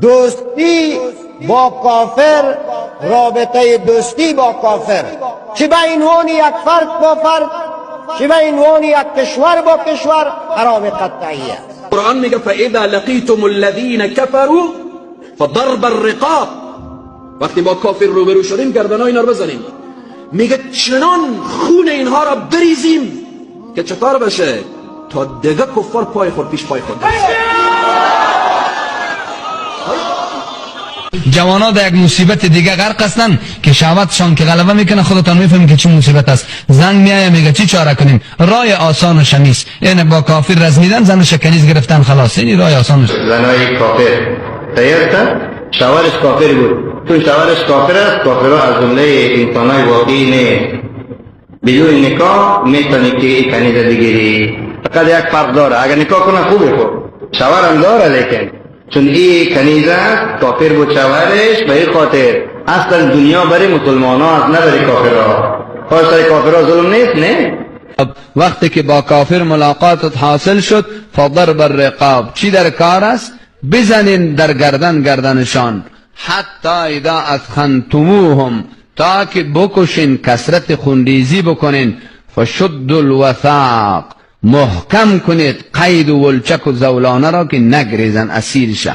دوستی با کافر، رابطه دوستی با کافر، چه به عنوان یک فرد با فرد، چه به عنوان یک کشور با کشور، حرام قطعی است. قرآن میگه فاذا لقیتم الذین كفروا فضرب الرقاب. وقتی با کافر روبرو شدیم گردنای اینا رو بزنیم. میگه چنان خون اینها را بریزیم که چطور بشه تا دیگه کفار پای خود پیش پای خود. جوانا در یک مصیبت دیگه غرق هستن که شهوتشان که غلبه میکنه، خودتان میفهمید که چه مصیبت است. زنگ میایه میگه چی چاره کنیم؟ رای آسان شمیس، یعنی با کافر رزمیدن، زنش کنیز گرفتن، خلاص. یعنی رای آسان. زنای کافر تیار، شوهرش کافر بود، چون شوهرش کافر است، کافرها از جمله انسانای واقعی نیست. بدون نکاح میتونی که کنیزه بگیری، فقط یک فرق داره، اگر نکاح کنه خوبه، خوب شوهرم داره، لیکن چون این کنیزه است، کافر بود شوهرش، به این خاطر اصلا دنیا برای مسلمان ها است، نه برای کافرها. خواهش کافرها ظلم نیست، نه. وقتی که با کافر ملاقاتت حاصل شد، فضرب الرقاب، چی در کار است؟ بزنین در گردن گردنشان، حتی اذا اثخنتموهم، تا که بکشین، کثرت خونریزی بکنین، فشد الوثاق، محکم کنید قید و ولچک و زولانه را که نگریزن، اسیر شه.